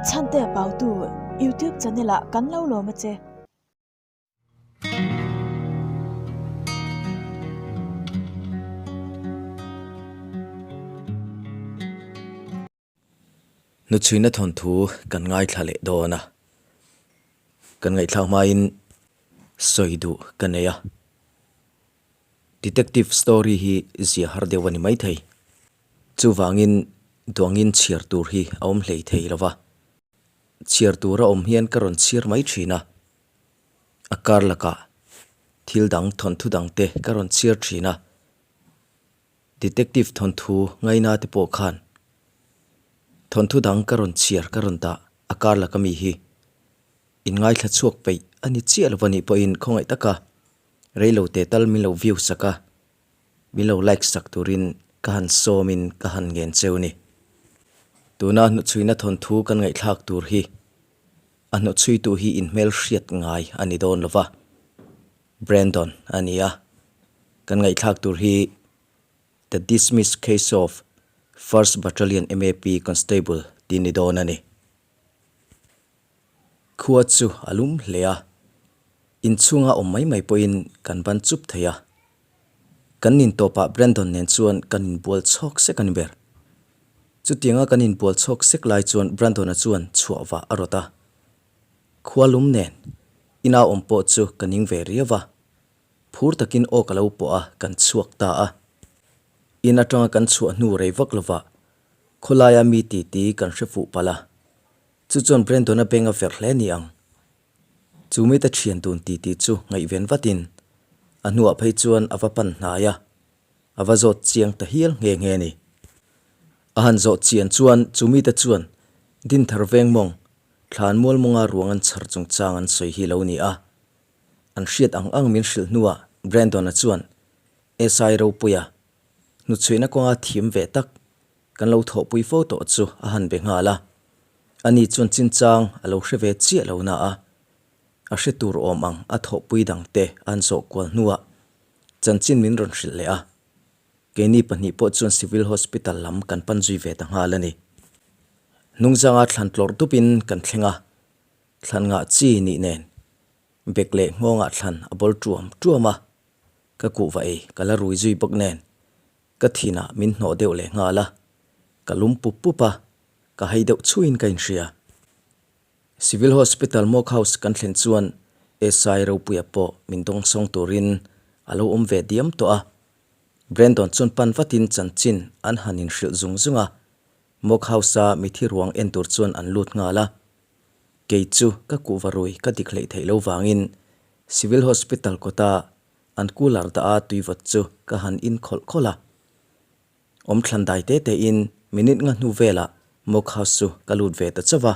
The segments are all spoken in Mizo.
Chhantea Pautu YouTube channel ah kan lo lawm a che. Hnuchhuina thawnthu kan ngaithla leh dawn a, kan ngaihthlak hmain sawi duh ka nei a. Detective story hi zia har deuh a ni maithei. Chuvangin duangin chhiar tur hi a awm hlei thei lo va, chhiar tur a awm hian ka rawn chhiar mai thin a, a kar lakah thil dang thawnthu dang te ka rawn chhiar thin a, detective thawnthu ngaina te pawh khan thawnthu dang ka rawn chhiar ka rawn dah a kar laka mi hi inngaithla chhuak peih a ni chiah lo va nih pawhin khawngaih taka reilo te tal min lo view sak a. Min lo like sak turin ka han sawmin ka han ngen cheu ni. Tuna hnuchhuina thawnthu kan ngaihthlak tur hi a hnuchhuitu hi inhmel hriat ngai a ni dawn lova, Brandon a ni a. Kan ngaihthlak tur hi The Dismissed Case of First Battalion MAP Constable tih ni dawn a ni. Khua chu a lum hle a, inchhunga awm mai mai pawhin kan ban chup thei a. Kan nin tawpah Brandon nen chuan kan inbual chhawk sek a ni ber. Chutianga kan inbual chhawk sek lai chuan Brandon-a chuan chhuah vah a rawt a. Khua lum nen ina awm pawh chu ka ning ve riau a, phur takin aw ka lo pawh a, kan chhuak ta a. In atanga kan chhuah hnu rei vak lovah khawlaia mi titi kan hre fuh palh a. Chu chuan Brandon-a beng a verh hle ni ang. Chu mite thian dun titi chu ngaihven vatin a hnuah phei chuan a va pan hnai a, a va zawt chiang ta hial nghe nghe ni. A han zawh chian chuan chu mite chuan Dinthar veng mawng, thlan mual mawnga ruang an chhar chungchang an sawi hi lo ni a. An hriat ang ang min hrilh hnuah Brandon-a chuan SI Ropuia hnuchhuihna kawnga thiam ve tak Kan lo thawhpui fo tawh chu a han be nghal a, ani chuan chinchang a lo hre ve chiah lo na a, a hre tur awm ang a thawhpui dangte a han zawh kual hnuah chanchin min rawn hrilh leh a, keini pahnih pawh chuan Civil Hospital lam kan pan zui ve ta nghal a ni. Hnungzanga thlan tlawrh dupin kan thleng a, thlan ngah chi nih nen bek leh nghawngah thlan a bawl tuam tuam a, ka kuhva ei ka la rui zui bawk nen Ka thinah min hnawh deuh leh nghal a, ka lum pup pup a, ka hei deuh chhuiin ka inhria. Civil Hospital Morgue House kan thlen chuan SI Ropuia pawh min dawngsawng turin a lo awm ve diam tawh a. Brandon chuan pan vatin chanchin an han inhrilh zung zung a, Morgue House-a mithi ruang en tur chuan an lut nghal a. Kei chu ka kuhva rui ka dik hleih theih lo vangin Civil Hospital kawta An cooler dah a tuivawt chu ka han in khawlh khawlh a. Awm thlan dai te te in minute nga hnu velah Mock House chu ka lut ve ta chauh a.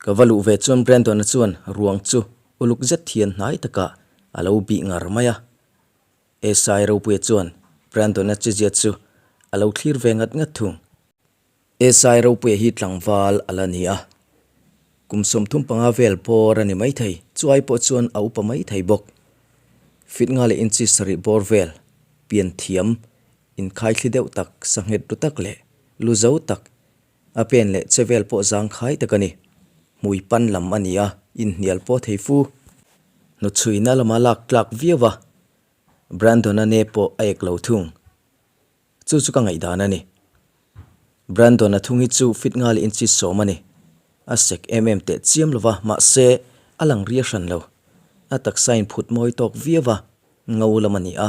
Ka va luh ve chuan Brandon-a chuan ruang chu uluk zet hian hnai takah a lo bih ngar mai a. SI Ropuia chuan Brandon-a chezia chu a lo thlir ve ngat ngat thung. SI Ropuia hi tlangval a la ni a, kum 35 vel bawr a ni maithei, chuai pawh chuan a upa maithei bawk. Fit nga leh inchi sarih bawr vel, pian thiam, inkhaithli deuh tak, sanghet ru tak leh lu zo tak, a pen leh che vel pawh zangkhai tak a ni. Hmui pan lam a ni a, inhnial pawh thei fu. Hnuchhuina lama lak tlak viau a, Brandon-a ne pawh a ek lo thung. Chu chu ka ngaihdan a ni. Brandon a thung hi chu fit nghal inchi sawm a ni. A sek em em teh chiam lova mahse a lang ria hran lo. A taksa in phut mawi tawk viau a, ngo lam a ni a,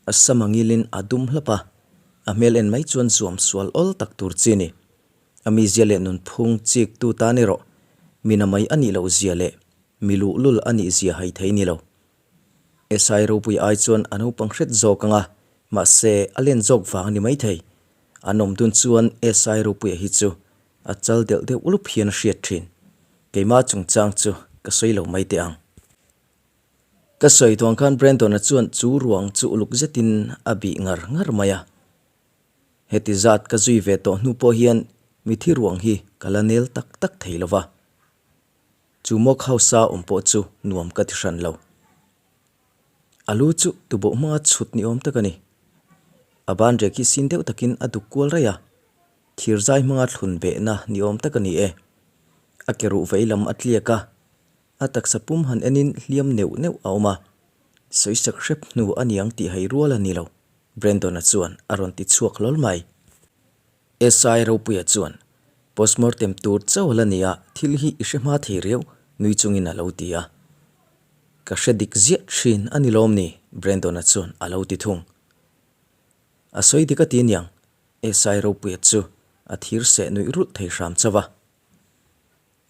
a sam a ngilin a dum hlap a, a hmel en mai chuan zuam sual awl tak tur chi a ni. A mizia leh nunphung chik tu tan erawh mina mai a nih loh zia leh mi luhlul a nih zia hai thei ni lo. SI ropui ai chuan a naupang hret zawk ang a, mahse a len zawk vang a ni maithei. An awm dun chuan SI ropuia hi chu a chal delh deuh ulup hian a hriat thin. Keimah chungchang chu ka sawi lo mai teh ang. Ka sawi tuang khan Brandon-a chuan chu ruang chu uluk zetin a bih ngar ngar mai a. Heti zat ka zui ve tawh hnu pawh hian mithi ruang hi ka la nel tak tak thei lo va. Chu mawk hausa awm pawh chu nuam ka ti hran lo. A lu chu tuboh hmanga chhut ni awm tak a ni. A ban rek hi sin deuh takin a duk kual raih a, thir zai hmanga thlun behna ni awm tak a ni e. A ke ruh vei lam a tliak a, a taksa pum han enin hliam neuh neuh a awm a, sawisak hrep hnu a niang tih hai rual a ni lo, Brandon-a chuan a rawn ti chhuak hlawl mai. SI Ropuia chuan, Postmortem tur chauh a la ni a, thil hi i hre hma thei riau, nui chungin a lo ti a. Ka hre dik ziah thin a ni lawm ni? Brandon-a chuan a lo ti thung. A sawi dik a ti aniang, SI Ropuia chu a thir seh nuih rulh thei hram chauh a.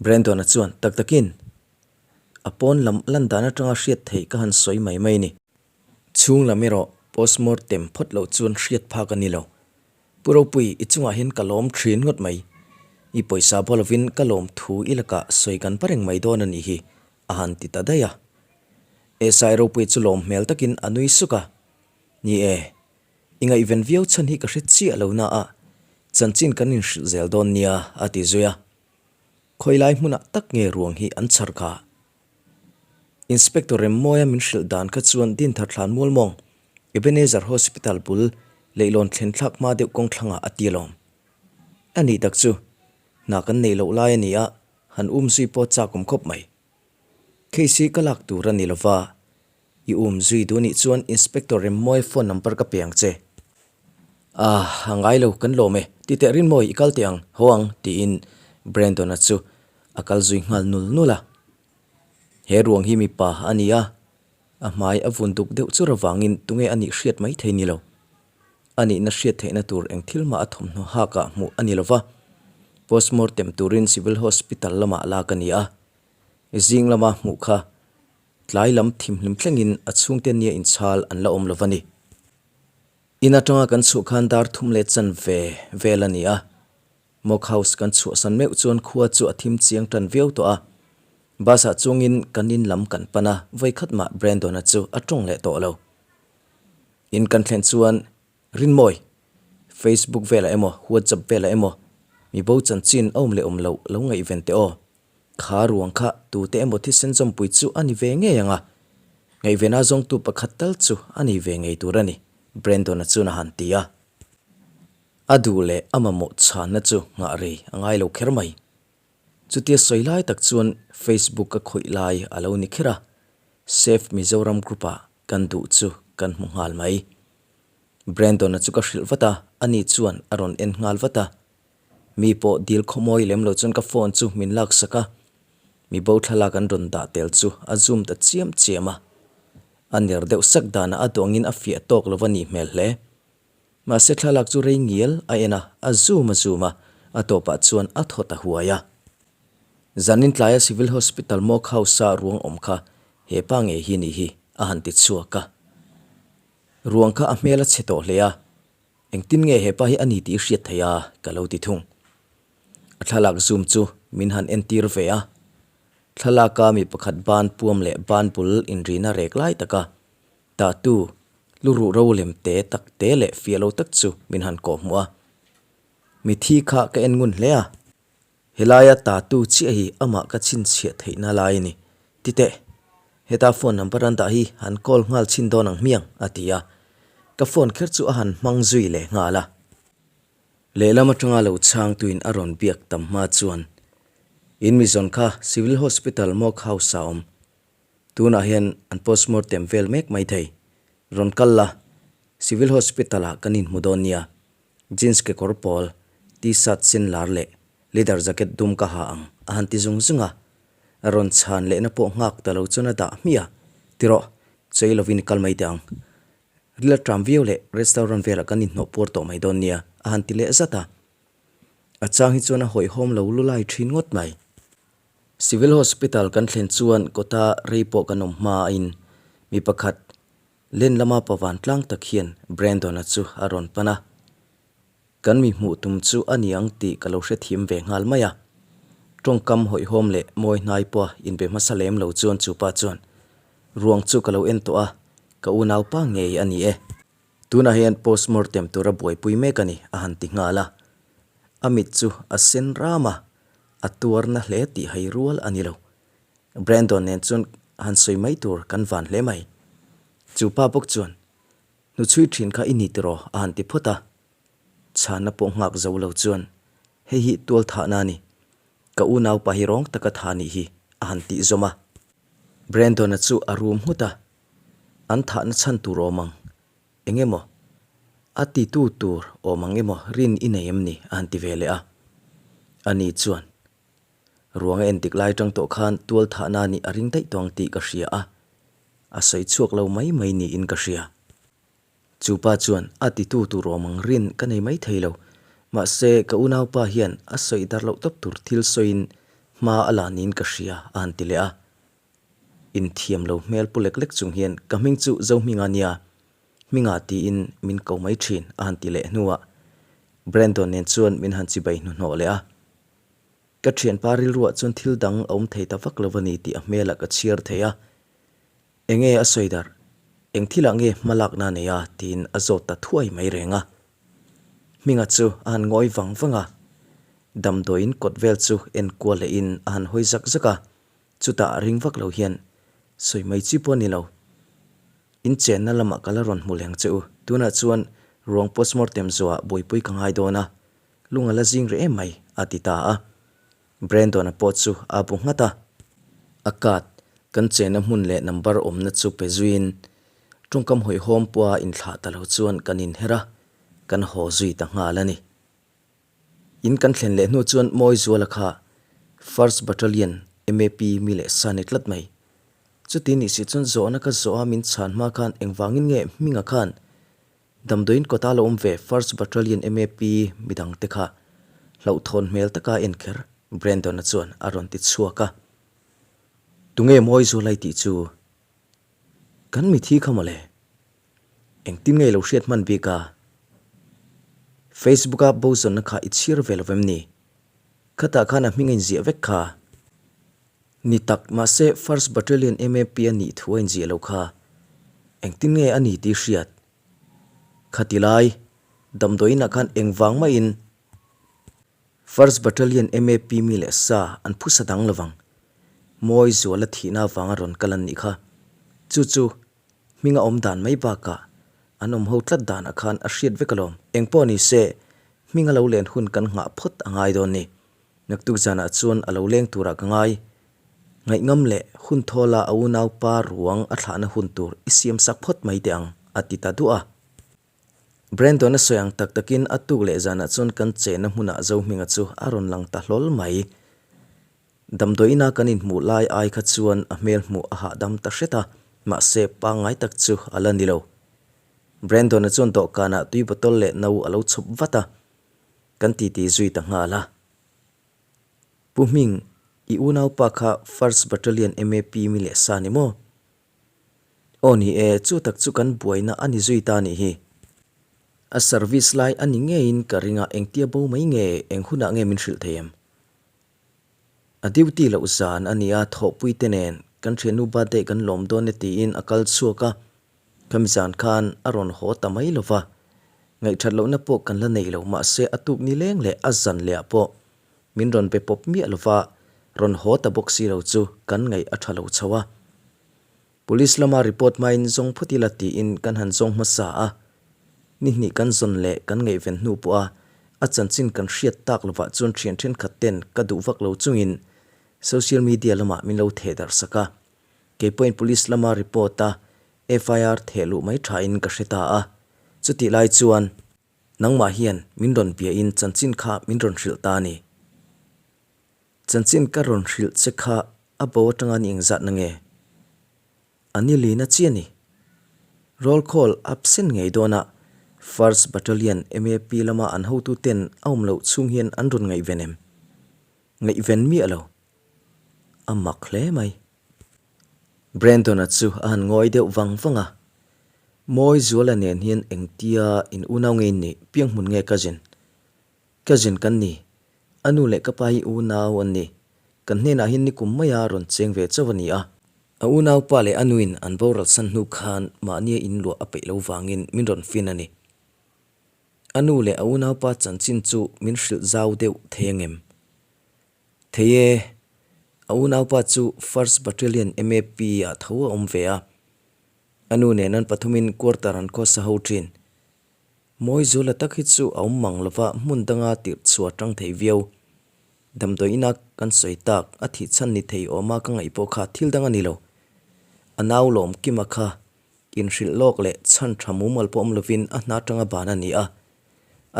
Brandon-a chuan tak takin a pawn lam lan dan atanga hriat theih ka han sawi mai mai ni. Chhung lam erawh postmortem phawt loh chuan hriat phak a ni lo. Pu Ropui, i chungah hian ka lawm thin ngawt mai. I pawisa baw lovin ka lawm thu i lakah sawi kan pa reng mai dawn a nih hi, a han ti ta daih a. SI Ropui chu lawm hmel takin a nui suk a. Ni e, i ngaihven viau chhan hi ka hre chiah lo na a, chanchin kan inhrilh zel dawn nia, a ti zui a. Khawilai hmunah tak nge ruang hi an chhar kha? Inspector Remmawia min hrilh dan kha chuan Dinthar thlan mual mawng, Ebenezer Hospital bul leihlawn thlen thlak hma deuh kawng thlangah a ti alawm. A nih tak chu, hna kan neih loh lai a ni a, han um zui pawh chak awm khawp mai. Case hi ka lak tur a ni lova, I um zui duh nih chuan Inspector Remmawia phone number ka pe ang che. Ah, a ngai lo, kan lawm e. Ti teh Rinmawi, i kal teh ang, haw ang, tiin Brandon-a chu a kal zui nghal nul nul a. He ruang hi mipa a ni a, a hmai a vun duk deuh chur avangin tunge a nih hriat mai thei ni lo. A nihna hriat theihna tur eng thil mah a thawmhnaw hakah hmuh a ni lo va, postmortem turin Civil Hospital lamah lak a ni a. Zing lama hmuh kha Tlai lam thimhlim thlengin a chhungte nia inchhal an la awm lo va ni. In atanga kan chhuah khan dar thum leh chan ve vel a ni a. Mock house kan chhuahsan meuh chuan khua chu a thim chiang tan viau tawh a. Bus ah chungin kan in lam kan pan a, vawikhat mah Brandon-a chu a tawng leh tawh lo. In kan thlen chuan Rinmawi, Facebook velah emaw WhatsApp velah emaw mi bo chanchin a awm leh awm loh lo ngaihven teh aw. Kha ruang kha tute emaw thisen zawmpui chu a ni ve ngei ang a, ngaihvena zawngtu pakhat tal chu a ni ve ngei tur a ni, Brandon-a chuan a han ti a. A duh leh a mamawh chhanna chu nghah rei a ngai lo kher mai. Chutia sawi lai tak chuan Facebook a khawih lai a lo ni kher a, Save Mizoram group-ah kan duh chu kan hmu nghal mai. Brandon-a chu ka hrilh vat a, ani chuan a rawn en nghal vat a. Mi pawh dil khawmawi lem lo chuan ka phone chu min laksak a, mi bo thlalak an rawn dah tel chu a zoom ta chiam chiam a. A ner deuh sak danah a duangin a fiah tawk lo va nih hmel hle. Mahse thlalak chu rei ngial a en a, a zoom a zoom a, a tawpah chuan a thaw ta huai a. Zanin tlaia Civil Hospital Morgue House-a ruang awm kha he pa ngei hi nih hi a han ti chhuak a. Ruang kha a hmel a chhe tawh hle a, Engtin nge hepa hi a ni tih i hriat theih a? ka lo ti thung. A thlalak zoom chu min han entir ve a. Thlalaka mi pakhat ban puam leh ban bul inrina rek lai taka tahtu lu ruh ro lem te tak te leh fiah lo tak chu min han kawhhmuh a. Mithi kha ka en ngun hle a. Helaia tatu chiah hi amah ka chhinchhiah theihna lai a ni. Ti teh, heta phone number an dah hi han call nghal chhin dawn ang hmiang, a ti a. Ka phone kher chu a han hmang zui leh nghal a. Lehlam atanga lo chhangtuin a rawn biak tam hma chuan, In mi zawn kha Civil Hospital Morgue House-ah awm. Tunah hian an postmortem vel mek mai thei. Rawn kal la, Civil Hospital-ah kan inhmu dawn nia. Jeans kekawr pawl, T-shirt sen lar leh leather jacket dum ka ha ang a han ti zung zung a. A rawn chhan lehna pawh nghak ta lo chuan a dah hmiah a, Ti rawh, chei lovin i kal mai teh ang. Ril a ṭam viau leh restaurant velah kan inhnawh puar tawh mai dawn nia a han ti leh zat a. A chang hi chuan a hawihhawm lo lu lai ṭhin ngawt mai. Civil Hospital kan thlen chuan kawta rei pawh kan awm hmain mi pakhat Len lama pavan tlang tak hian Brandon-a chu a rawn pan a, kan mi hmuh tum chu a ni ang tih ka lo hrethiam ve nghal mai a. Tawngkam hawihhawm leh mawi hnai pawha inbe hmasa lem lo chuan chu pa chuan, Ruang chu ka lo en tawh a, ka unaupa ngei a ni e. Tunah hian postmortem tura buaipui mek a ni, a han ti nghal a. A mit chu a sen ram a, a tuarna hle tih hai rual a ni lo. Brandon nen chuan han sawi mai tur kan van hle mai. Chu pa bawk chuan, Hnuchhui thin kha i ni tiraw? a han ti phawt a. Chhanna pawh nghak zo lo chuan, Hei hi tual thahna a ni. Ka unaupa hi rawng taka tha nih hi, a han tih zawm a. Brandon-a chu a rum nghut a, An thahna chhan tur awm ang eng emaw? A titu tur awm ang emaw rin i nei em ni? a han ti ve leh a. Ani chuan, Ruang a endik lai tang tawh khan tual thahna nih a ring daih tawh ang tih ka hria a, a sawi chhuak lo mai mai niin ka hria. Chu pa chuan a titu tur awm ang rin ka nei mai thei lo. Mahse, ka unaupa hian a sawi dar loh tawp tur thil sawiin hma a la niin ka hria, a han ti leh a. Inthiam lo hmel pu lek lek chung hian ka hming chu Zohminga nia, Hminga tiin min ko mai thin, a han ti leh hnuah Brandon nen chuan min han chibai hnuhnawh leh a. Ka thianpa rilruah chuan thil dang a awm thei ta vak lo a ni tih a hmelah ka chhiar thei a. Enge a sawi darh? Eng thilah nge hma lakna a nei a? tiin a zawt ta thuai mai reng a. Hminga chu a han ngawi vang vang a, damdawiin kawt vel chu en kual lehin a han hawi zak zak a, chutah ring vak lo hian, Sawi mai chi pawh a ni lo. In chenna lamah ka la rawn hmu leng che u. Tunah chuan ruang postmortem zawhah buaipui ka ngai dawn a, lung a la zing reh em mai, a ti ta a. Brandon-a pawh chu a bu nghat a. A card kan chenna hmun leh number awmna chu pe zuiin tawngkam hawihhawm pawha inthlah ta lo chuan kan inher a, kan haw zui ta nghal a ni. In kan thlen leh hnu chuan Mawizuala kha First Battalion MAP mi leh sa ni tlat mai. Chuti nih si chuan zawhna ka zawh a min chhan hma khan engvangin nge Hminga khan Damdawiin kawta lo awm ve First Battalion MAP midang te kha hlauhthawn hmel taka en kher Brandon-a chuan a rawn ti chhuak a. Tunge Mawizualai tih chu kan mithi kha mawle? Engtin nge i lo hriat hman bik a? Facebook-a bo zawnna kha i chhir ve lo vem ni? Khatah khan a hming a inziah vek kha. Ni tak, mahse First Battalion MAP a nih thu a inziah lo kha. Engtin nge a ni tih hriat? Khati lai, damdawiinah khan engvang maiin First Battalion MAP mi leh sa an phusa dang lovang. Mawi zuala thihna avanga rawn kal an nih kha. Chu chu hminga awm dan mai bakah an awm ho tlat danah khan a hriat vek alawm. Engpawh ni se, hminga lo len hun kan nghah phawt a ngai dawn ni. Naktuk zanah chuan a lo leng turah ka ngai. Ngaihngam leh hun thawla a unaupa ruang a thlahna hun tur i siam sak phawt mai teh ang, a ti ta duah a. Brandon a sawi ang tak takin a tuk leh zanah chuan kan chenna hmunah Zohminga chu a rawn lang ta hlawl mai. Damdawiina kan inhmuh lai ai kha chuan a hmel hmuh a hahdam ta hret a, mahse pangngai tak chu a la ni lo. Brandon-a chuan dawhkanah tui bottle leh no a lo chhawp vat a. Kan titi zui ta nghal a. Pu Hming, i unaupa kha First Battalion MAP mi leh sa ni maw? Aw ni e, chu tak chu kan buaina a ni zui ta nih hi. A service lai a ni ngeiin ka ring a, engtia bo mai nge, eng hunah nge min hrilh thei em? A duty loh zan a nia, thawhpui te nen kan thiannu birthday kan lawm dawn e tiin a kal chhuak a, khami zan khan a rawn haw ta mai lo va, ngaihthat lohna pawh kan la nei lo mahse a tuk ni leng leh a zan leh ah pawh min rawn be pawp miah lo va, rawn haw ta bawk si lo chu kan ngaih a tha lo chho a. Police lama report hmain zawng phawt ila tiin kan han zawng hmasa a, ni hnih kan zawn leh kan ngaihven hnu pawha a chanchin kan hriat tak lovah chuan thian thenkhat ten ka duh vak lo chungin social media lamah min lo theh darh sak a. Kei pawhin police lama report a FIR theh luh mai thain ka hre ta a. Chutih lai chuan nangmah hian min rawn biain chanchin kha min rawn hrilh ta a ni. Chanchin ka rawn hrilh che kha a bo atanga ni engzat na nge? A ni lina chi a ni. Roll call absent ngei dawn a, First Battalion MAP lama an hotu ten a awm loh chhung hian an rawn ngaihven em? Ngaihven miah lo. A mak hle mai. Brandon-a chu a han ngawi deuh vang vang a, Mawizuala nen hian engtia in unau nge in nih? Pianghmun nge cousin? Cousin kan ni. A nu leh ka pa hi unau an ni. Kan hnenah hian nikum maia rawn cheng ve chauh a ni a. A unaupa leh a nuin an boral san hnu khan mahnia in luah a peih lo vangin min rawn fin a ni. A nu leh a unaupa chanchin chu min hrilh zau deuh thei angem? Thei e, a unaupa chu First Battalion MAP ah tho a awm ve a. A nu nen an pathumin quarter an khawsa ho thin. Mawizuala tak hi chu a awm mang lova hmun danga tirh chhuah tang thei viau. Damdawi ina kan sawi tak a thih chhan ni thei awma ka ngaih pawh kha thil dang a ni lo. A nau Lawmkima kha inhrilh lawk leh chhan tha mumal pawh awm lovin a hna atanga ban a ni a.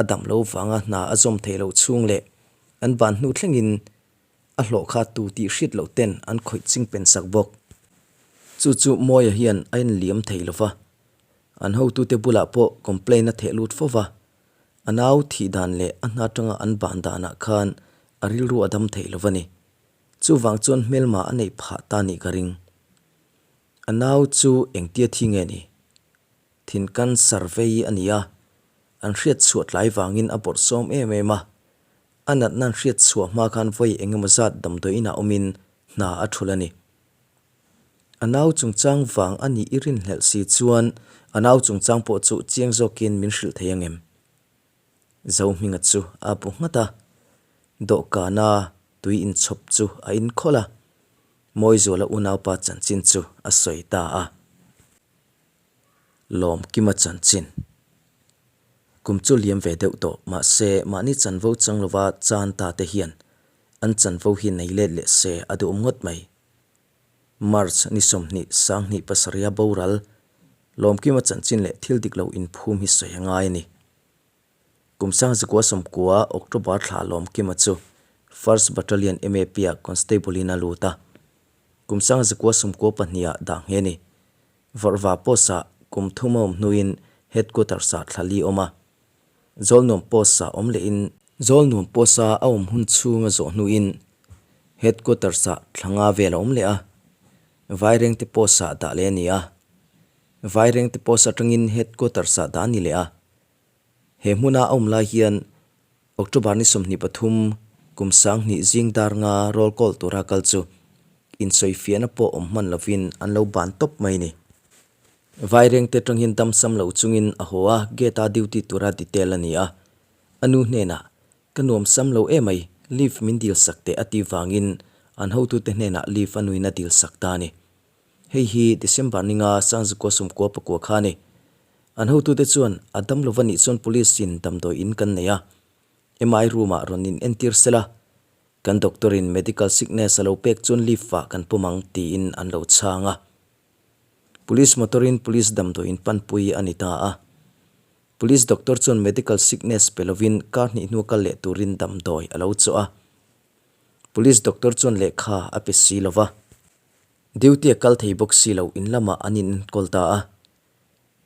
A dam lo vanga hna a zawm theih loh chhung leh an ban hnu thlengin a hlawh kha tu tih hriat loh ten an khawih ching pen sak bawk. Chu chu Mawia hian a enliam thei lo va, an hotute bulah pawh complaint a theh lut fo va, a nau thih dan leh a hna atanga an ban danah khan a rilru a dam thei lo va ni. Chuvang chuan hmelma a neih phah ta nih ka ring. A nau chu engtia thi nge ni? Thin cancer vei a ni a, an hriat chhuah tlai vangin a bawrhsawm em em a, A natna an hriat chhuah hma khan vawi eng emaw zat damdawi inah awmin hna a thul a ni. A nau chungchang vang a nih i rinhlelh si chuan a nau chungchang pawh chu chiang zawkin min hrilh thei ang em? Zohminga chu a bu nghat a, dawhkana tui inchhawp chu a inkhawlh a, Mawizuala unaupa chanchin chu a sawi ta a. Lawmkima chanchin. Kum chu liam ve deuh tawh, mahse mahni chanvo chang lova chan ta te hian an chanvo hi nei let leh se a duhawm ngawt mai. March ni 20 27 a boral, Lawmkima chanchin leh thil dik lo inphum hi sawi a ngai a ni. Kum 1990 October thla Lawmkima chu First Battalion MAP-ah Constable-in a lut a. Kum 1992 ah dah nghe a ni. Vawrhva post-ah kum thum a awm hnuin Headquarters-ah thla li awm a. Zawlnuam post-ah awm lehin. Zawlnuam post-a a awm hun chhunga zawh hnuin Headquarters-ah thla nga vel a awm leh a. Vairengte post-ah dah leh a ni a. Vairengte post atangin Headquarters-ah dah a ni leh a. He hmuna a awm lai hian October ni 23, kum 2000 zing dar nga roll call tura kal chu insawifiahna pawh awm hman lovin an lo ban tawp mai ni. Vairengte atang hian damsam lo chungin a haw a, gate-a duty tura detail a ni a. A nu hnenah, Ka nuamsam lo emai, leave min dil sak teh a ti vangin an hotute hnenah leave a nuin a dil sak ta a ni. Hei hi December ninga 1999 kha a ni. An hotute chuan a dam lova nih chuan police in damdawi in kan nei a, MI room ah rawn in entir sela, kan doctor in medical sickness a lo pek chuan leave ah kan pawm ang tiin an lo chhang a. Police motor in police damdawi in panpui a ni ta a. Police doctor chuan medical sickness pe lovin kar hnih hnu kal leh turin damdawi a lo chawh a. Police doctor chuan lehkha a pe si lova. Duty a kal thei bawk si lo in lamah an in enkawl ta a.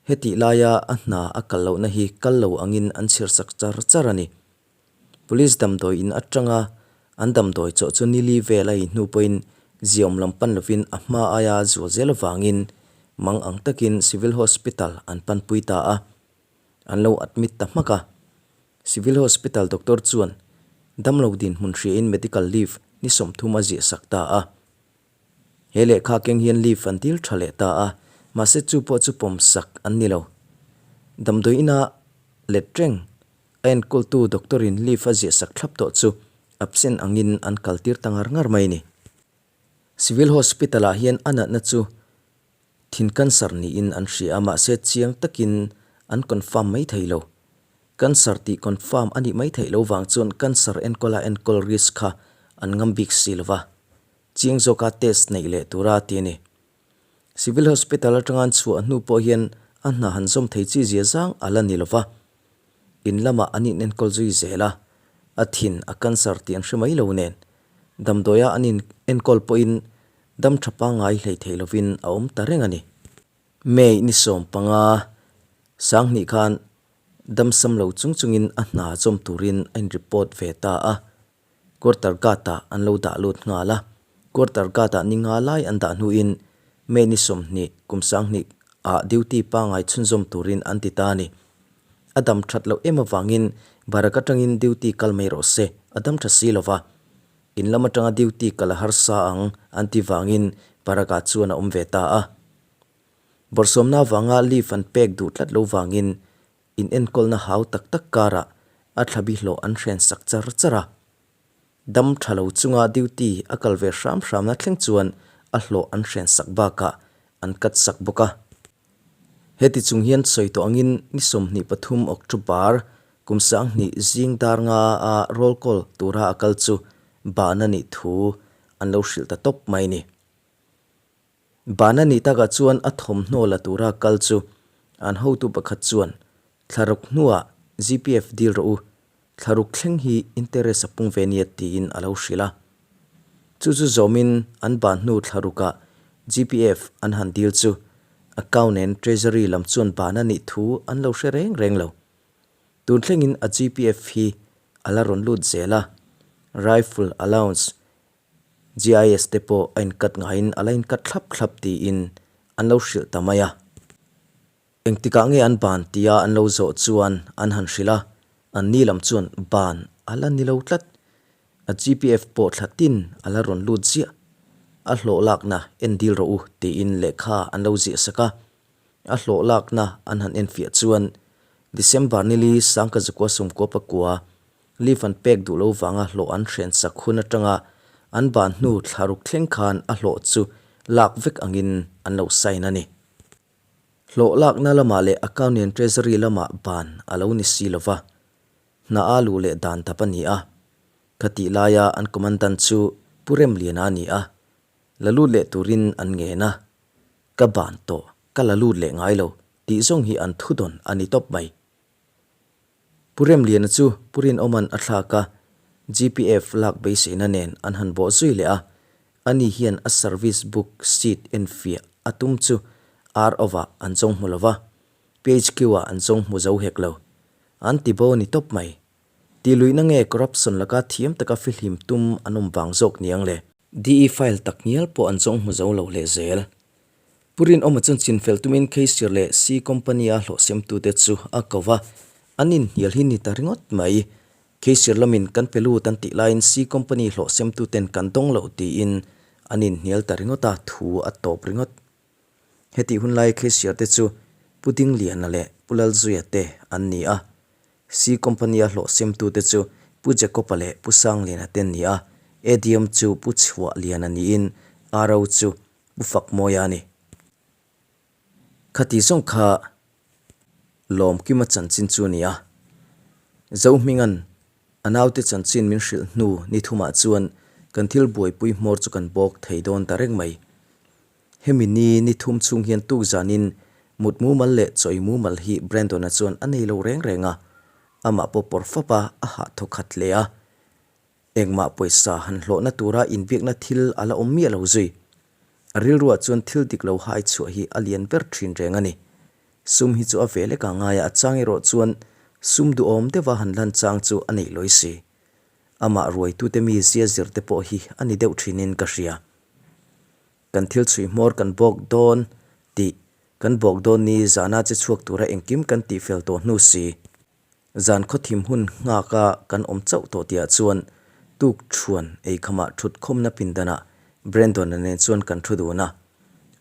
Hetih laia a hna a kal lohna hi kal lo angin an chhir sak char char a ni. Police damdawi in atanga an damdawi chawh chu nili vel a in hnu pawhin ziaawm lam pan lovin a hma aia zual zel avangin mang ang takin Civil Hospital an panpui ta a. An lo admit ta hmak a. Civil Hospital doctor chuan damlo dinhmun hriain medical leave ni 30 a ziah sak ta a. He lehkha keng hian leave an dil tha leh ta a, mahse chu pawh chu pawm sak an ni lo. Damdawi ina let reng a enkawltu doctor in leave a ziah sak thlap tawh chu absent angin an kal tir ta ngar ngar mai a ni. Civil Hospital ah hian a natna chu thin cancer niin an hria a, mahse chiang takin an confirm mai thei lo. Cancer tih confirm a nih mai theih lo vang chuan cancer enkawla enkawl risk kha an ngam bik si lo va. Chiang zawka test neih leh tura ti a ni. Civil Hospital atanga an chhuah hnu pawh hian a hna han zawm thei chi zia zang a la ni lova. In lamah an inenkawl zui zel a, a thin a cancer tih an hre mai lo nen. Damdawia an inenkawl pawhin dam tha pangngai hlei thei lovin a awm ta reng a ni. May ni 15 2000 khan damsam lo chung chungin a hna zawm turin a in report ve ta a. Quarter Guard-ah an lo dah lut nghal a, Quarter Guard-ah ni nga lai an dah hnuin May ni 20 kum 2000 ah duty pangngai chhunzawm turin an ti ta a ni. A dam that loh em avangin Barak atangin duty kal mai rawh se, a dam tha si lova. In lam atanga duty kal a harsa ang an ti vangin Barak-ah chuan a awm ve ta a. Bawrhsawmna avanga leave an pek duh tlat lo vangin In enkawlna hau tak tak karah a thlabi hlawh an hren sak char char a. Dam tha lo chunga duty a kal ve hram hramna thleng chuan a hlawh an hren sak bakah an cut sak bawk a. Heti chung hian sawi tawh angin ni 23 October kum 2000 zing dar nga a roll call tura a kal chu Ban a nih thu an lo hrilh ta tawp mai a ni. Ban a nih takah chuan a thawmhnaw la tura kal chu an hotu pakhat chuan thlaruk hnuah GPF dil rawh u, thlaruk thleng hi interest a pung ve nia tiin a lo hrilh a. Chu chu zawmin an ban hnu thlarukah GPF an han dil chu account and treasury lam chuan ban a nih thu an lo hre reng reng lo. Tun thlengin a GPF hi a la rawn lut zel a, rifle allowance GIS te pawh a inkat ngaiin a la inkat thlap thlap tiin an lo hrilh ta mai a. Engtikah nge an ban tia an lo zawh chuan an han hrilh a, an ni lam chuan ban a la ni lo tlat. A GPF pawh thla tin a la rawn lut ziah. A hlawh lakna en dil rawh u tiin lehkha an lo ziah sak a. A hlawh lakna an han enfiah chuan December nili Sangka Zakua Sumkua Pakua Leave an pek duh lo vanga hlawh an hren sak hun atanga an ban hnu thlaruk thleng khan a hlawh chu lak vek angin an lo sign a ni. Hlawh lakna lamah leh Accounting and Treasury lamah ban a lo ni si lova, hna a luh leh dan tap a ni a. Khatih laia an commandant chu Pu Remliana a ni a, la lut leh turin an ngen a. Ka ban tawh, ka la lut leh ngai lo tih zawng hi an thudawn a ni tawp mai. Pu Remliana chu Pu Rinawma'n a thlak a, GPF lak beiseina nen an han bawh zui leh a, ani hian a service book sheet enfiah a tum chu RO-ah an zawng hmu lo va, PHQ-ah an zawng hmu zo hek lo. An ti bo a ni tawp mai. Tihluihna nge corruption laka thiam taka fihlim tum an awm vang zawk niang le? DE file tak ngial pawh an zawng hmu zo lo leh zel. Pu Rinawma chuan chinfel tumin Kheisir leh C Company-a hlawh semtute chu a ko va, an inhnial hi ni ta ringawt mai. Kheisir lamin kan pe lut an tih laiin C Company hlawh semtuten kan dawng loh tiin an inhnial ta ringawt a, thu a tawp ringawt. Hetih hun lai Kheisir te chu Pu Dingliana leh Pu Lalzuia te an ni a, C Company-a hlawh semtute chu Pu Jacob-a leh Pu Sangliana te an ni a, ADM chu Pu Chhuahliana niin RO chu Pu Fakmawia a ni. Khati zawng kha Lawmkima chanchin chu a ni a. Zohminga'n a naute chanchin min hrilh hnu ni thumah chuan kan thil buaipui hmawr chu kan bawk thei dawn ta reng mai. Hemi ni ni thum chhung hian tuk zanin mut mumal leh chawi mumal hi Brandon-a chuan a nei lo reng reng a, amah pawh pawr fap a, a hah thaw khat hle a. Engmah pawisa han hlawhna tura inbiakna thil a la awm miah lo zui. A rilruah chuan thil dik lo hai chhuah hi a lian ber thin reng a ni. Sum hi chu a ve lek a ngai a, a chang erawh chuan sum duhawm deuha han lan chang chu a neih lawi si. Amah ruaitute mi zia zir te pawh hi a ni deuh thinin ka hria. Kan thil chhui hmawr kan bawk dawn tih kan bawk dawn ni zana che chhuak tura engkim kan tihfel tawh hnu si. Zan khawthim hun nghaka kan awm chauh tawh tihah chuan tuk thuan eikhamah thutkhawmna pindanah Brandon-a nen chuan kan thu dun a.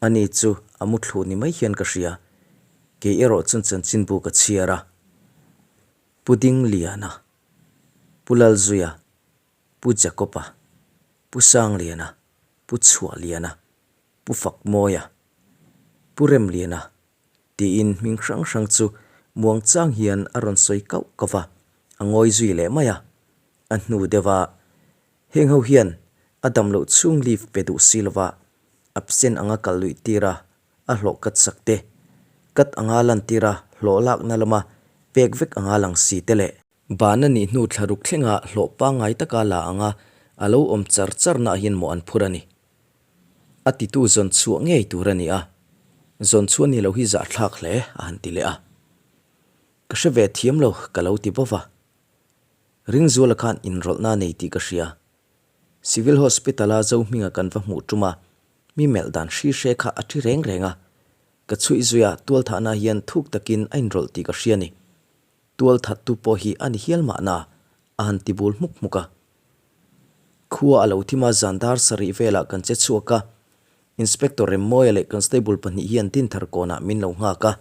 Ani chu a muthlu ni mai hian ka hria. Kei erawh chuan chanchinbu ka chhiar a. Pu Dingliana, Pu Lalzuia, Pu Jacob-a, Pu Sangliana, Pu Chhuahliana, Pu Fakmawia, Pu Remliana, Tiin hming hrang hrang chu muang chang hian a rawn sawi kauh kauh va, a ngawi zui leh mai a. A hnu deuh a, heng ho hian a dam loh chhung leave pe duh si lova absent anga kal luih tir a, a hlawh kat sak te, kat anga lan tir a hlawh lakna lama pek vek anga lang si te leh. Ban a nih hnu thlaruk thlenga hlawh pangngai taka la anga a lo awm char char naah hian mawh an phur a ni. A titu zawn chhuah ngei tur a ni a, zawn chhuah ni lo hi zahthlak hle a han ti leh a. Ka hre ve thiam lo ka lo ti bawk a. Ringzuala khan inrawlhna a nei tih ka hria. Civil Hospital-a Zohminga kan va hmuh tum a, mi melh dan hri hre kha a thi reng reng a. Ka chhuih zui a, tualthahna hian thuk takin a inrawlh tih ka hria a ni. Tualthattu pawh hi a ni hial mahna a han ti bul hmuk hmuk a. Khua a lo thim a, zan dar sarih velah kan che chhuak a, Inspector Remmawia leh Constable pahnih hian Dinthar kawnah min lo nghak a.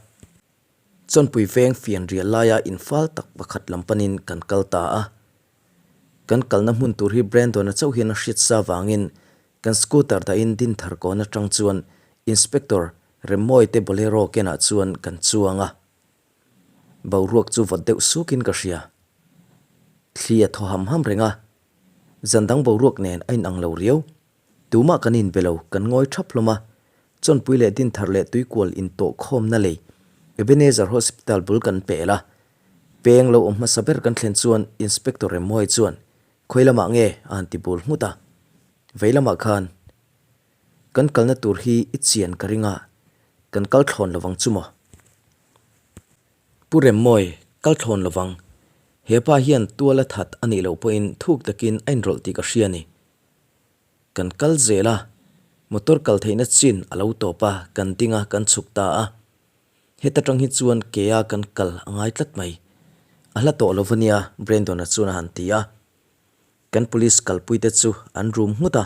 Chawnpui veng fian rial laia infal tak pakhat lam panin kan kal ta a. Kan kalna hmun tur hi Brandon-a chauh hian a hriat sa vangin kan scooter dahin Dinthar kawn atang chuan Inspector Remmawia te Bolero kenah chuan kan chuang a. Boruak chu vawt deuh sukin ka hria. Thli a thaw ham ham reng a. Zan dang boruak nen a inang lo riau. Tumah kan inbe lo, kan ngawi thap hlawm a. Chawnpui leh Dinthar leh Tuikual intawh khawmna lei Ebenezer Hospital bul kan pel a. Peng lo awm hmasa ber kan thlen chuan Inspector Remmuai chuan, Khawi lamah nge? a han ti bul nghut a. Vei lamah khan kan kalna tur hi i chian ka ring a, kan kal thlawn lovang chu maw? Pu Remmawi, kal thlawn lovang. He pa hian tual a that a nih loh pawhin thuk takin a inrawlh tih ka hria a ni. Kan kal zel a, motor kal theihna chin a lo tawp a, kan ding a, kan chhuk ta a. Heta tang hi chuan kea kan kal a ngai tlat mai. A hla tawh lo va nia, Brandon-a chuan a han ti a. Kan police kalpuite chu an rum nghut a.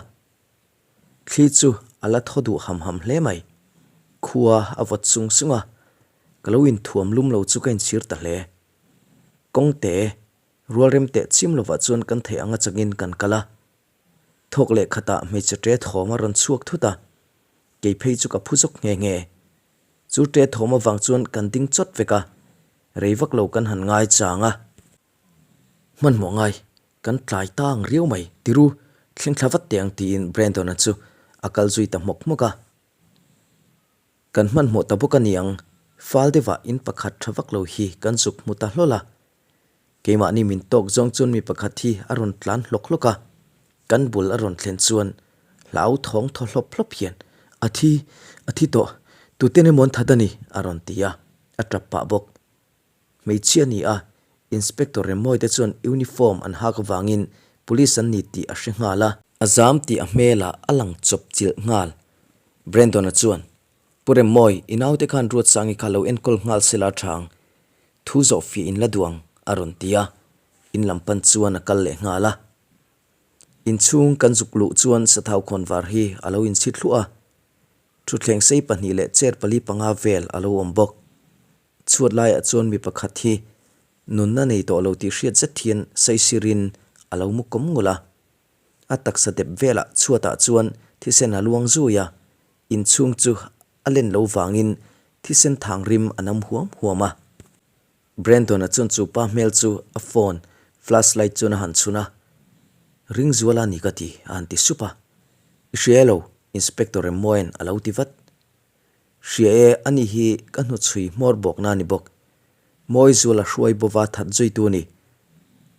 Thli chu a la thaw duh ham ham hle mai. Khua a vawt sung sung a, ka lo inthuam lum lo chu ka inchhir ta hle. Kawngte, rualrem teh chim lovah chuan kan theih anga changin kan kal a. Thawk leh khatah hmeichhe ṭe thawm a rawn chhuak thut a, kei phei chu ka phu zawk nghe nghe. Chu ṭe thawm avang chuan kan ding chawt vek a, rei vak lo kan han ngai chang a. Hmanhmawh ngai, kan tlai ta ang riau mai, tiru, thleng thla vat teh ang tiin Brandon-a chu a kal zui ta hmawk hmawk a. Kan hmanhmawh ta bawk a ni ang, fal deuhah in pakhat tha vak lo hi kan zuk hmu ta hlawl a. Keimahni min tawk zawng chuan mi pakhat hi a rawn tlan hlawk hlawk a, kan bul a rawn thlen chuan hlau thawng thaw hlawp hlawp hian, A thi, a thi tawh, tuten emaw an that a ni, a rawn ti a, a tap pah bawk. Hmeichhia a ni a, Inspector Remmawi te chuan uniform an hak avangin Police an ni tih a hre nghal a. A zam tih a hmelah a lang chawp chilh nghal. Brandon-a chuan, Pu Remmawi, i naute khan Ruatsangi kha lo enkawl nghal se la tha ang. Thu zawh fiah in la duh ang, a rawn ti a. In lam pan chuan a kal leh nghal a. Inchhung kan zuk luh chuan Sathau khawnvar hi a lo inchhi thluah a. Thutthleng sei pahnih leh chair pali panga vel a lo awm bawk. Chhuat laiah chuan mi pakhat hi nunna nei tawh lo tih hriat zet hian saisirin a lo mu kawm ngul a. A taksa dep velah chhuatah chuan thisen a luang zui a, inchhung chu a len lo vangin thisen thang rim a nam huam huam a. Brandon-a chuan chu pa hmel chu a phone flash light chuan a han chhun a, Ringzuala ni ka ti, a han ti sup a. I hria elo? Inspector Remmuain a lo ti vat. Hria e, ani hi ka hnuchhui hmawr bawkna a ni bawk. Mawizuala hruai bova that zuitu a ni.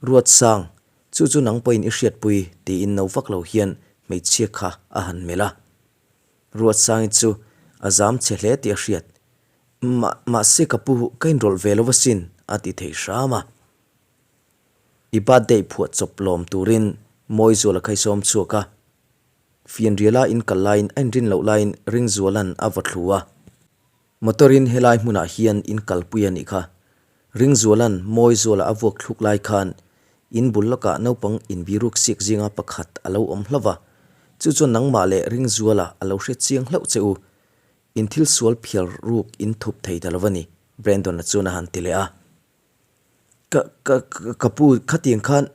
Ruatsang, chu chu nang pawhin i hriatpui tiin no vak lo hian hmeichhia kha a han melh a. Ruatsangi chu a zam chhe hle tih a hriat. Mah, mahse ka pu ka inrawlh ve lo asin a ti thei hram a. I birthday phuah chawp lawm turin Mawizuala kha i sawm chhuak a. Fianriala in kal laiin a inrin loh laiin Ringzuala'n a vaw thlu a. Motor-in helai hmunah hian in kalpui a nih kha. Ringzuala'n Mawizuala a vuak thluk lai khan in bul lawkah naupang inbiruk siak zinga pakhat a lo awm hlauh va. Chu chuan nangmah leh Ringzuala a lo hre chiang hlauh che u. In thil sual phial ruk in thup thei ta lo va ni, Brandon-a chuan a han ti leh a. Ka, ka, ka pu, khatiang khan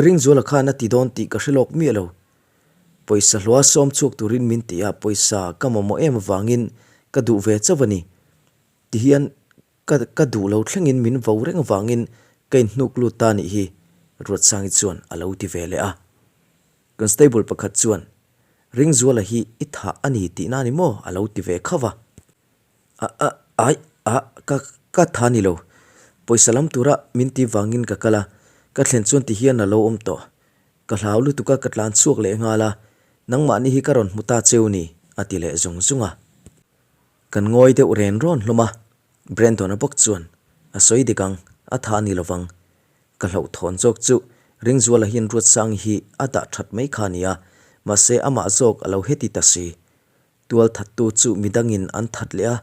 Ringzuala khan a ti dawn tih ka hre lawk miah lo. Pawisa hlua sawm chhuak turin min ti a, pawisa ka mamawh em avangin ka duh ve chauh a ni. Tihian ka ka duh lo thlengin min vo reng avangin ka inhnuk lut ta nih hi, Ruatsangi chuan a lo ti ve leh a. Constable pakhat chuan, Ringzuala hi i thah a ni tihna a ni maw? a lo ti ve khauh a. A a ai a ka ka tha ni lo. Pawisa lam tura min ti vangin ka kal a, ka thlen chuan ti hian a lo awm tawh. Ka hlau lutuk a ka tlan chhuak leh nghal a, nangmahni hi ka rawn hmu ta cheu ni, a ti leh zung zung a. Kan ngawi deuh ren rawn hlawm a, Brandon-a bawk chuan a sawi dik ang, a tha ni lovang. Ka hlauhthawn zawk chu Ringzuala hian Ruatsangi hi a dah that mai kha a ni a, mahse amah zawk a lo heti ta si. Tual thattu chu midangin an that leh a,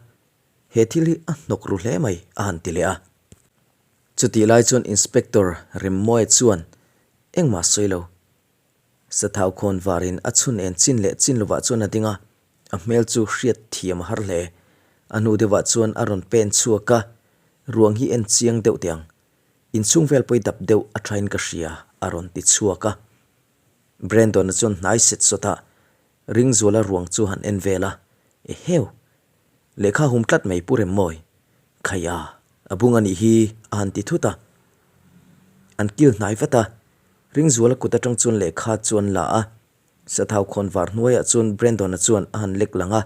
he thil hi a hnawk ru hle mai, a han ti leh a. Chutih lai chuan Inspector Remmawi chuan engmah sawi lo. Sathau khawn varin a chhun en chin leh chin lovah chuan a ding a, a hmel chu hriat thiam a har hle. A hnu deuhah chuan a rawn pen chhuak a, ruang hi en chiang deuh teh ang. Inchhung vel pawi dap deuh a thain ka hria, a rawn ti chhuak a. Brandon-a chuan hnai set sawt a, Ringzuala ruang chu han en vel a, Eheu! Lehkha hum tlat mai Pu Remmawi. Khai a, a bung a nih hi a han ti thut a. An kil hnai vat a. Ringzuala kut atang chuan lehkha chu an la a, Sathau khawn var hnuaiah chuan Brandon-a chuan a han lek lang a.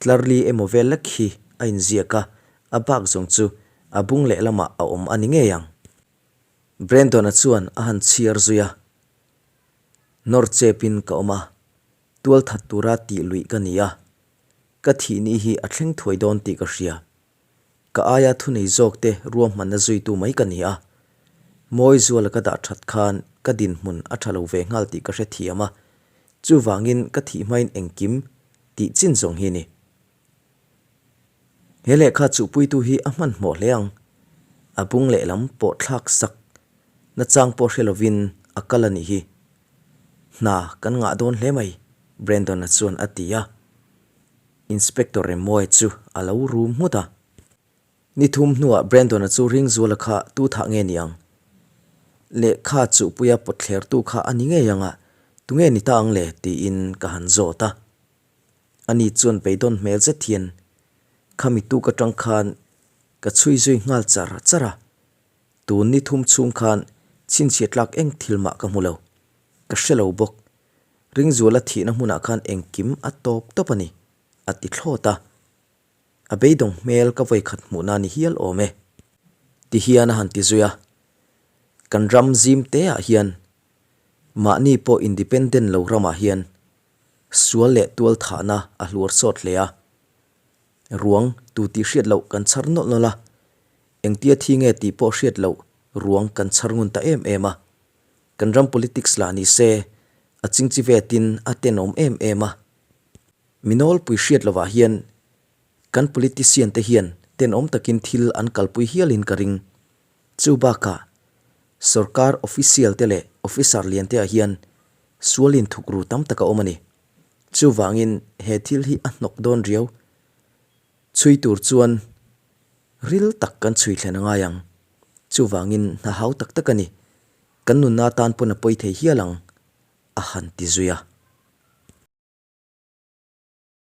Tlar li emaw vel lek hi a inziak a, a bak zawng chu a bung lehlamah a awm a ni ngei ang. Brandon-a chuan a han chhiar zui a, Nawr chepin ka awm a, tual that tura tih luih ka ni a, ka thih ni hi a thleng thuai dawn tih ka hria. Ka aia thunei zawkte ruahmanna zuitu mai ka ni a, Mawizuala ka dah that khan ka dinhmun a tha lo ve nghal tih ka hrethiam a, chuvangin ka thih hmain engkim tih chin zawng hi ni. He lehkha chuhpuitu hi a hmanhmawh hle ang. A bung lehlam pawh thlak sak nachang pawh hre lovin a kal a nih hi. Hna kan ngah dawn hle mai, Brandon-a chuan a ti a. Inspector Remmuai chu a lo rum nghut a. Ni thum hnuah Brandon-a chu Ringzuala kha tu thah nge ni ang? Lehkha chuhpuia pawtthlertu kha a ni ngei ang a, tunge ni ta ang le? tiin ka han zawt a. Ani chuan beidawn hmel zet hian khami tuk atang khan ka chhui zui nghal char char a, tun ni thum chhung khan chhinchhiah tlak eng thil mah ka hmu lo, ka hre lo bawk. Ringzuala thihna hmunah khan engkim a tawp tawp a ni, a ti thlawt a. A beidawng hmel ka vawikhat hmuhna ni hial awm e. Ti hian a han ti zui a, kan ram zim te ah hian mahni pawh independent lo ramah hian Sual leh tual thahna a hluar sawt hle a. Ruang tu tih hriat loh kan chhar nawlh nawlh a, engtia thi nge tih pawh hriat loh ruang kan chhar ngun ta em em a. Kan ram politics lah ni se, a chingchi vetin a tenawm em em a. Mi nawlpui hriat lovah hian kan politician te hian tenawm takin thil an kalpui hialin ka ring. Chu bakah sorkar official te leh officer lian te ah hian Sualin thukru tam tak a awm a ni. Chuvangin he thil hi a hnawk dawn riau. Chhui tur chuan ril tak kan chhui thlen a ngai ang. Chuvangin hna hau tak tak a ni. Kan nunna tan pawn a pawi thei hial ang, a han ti zui a.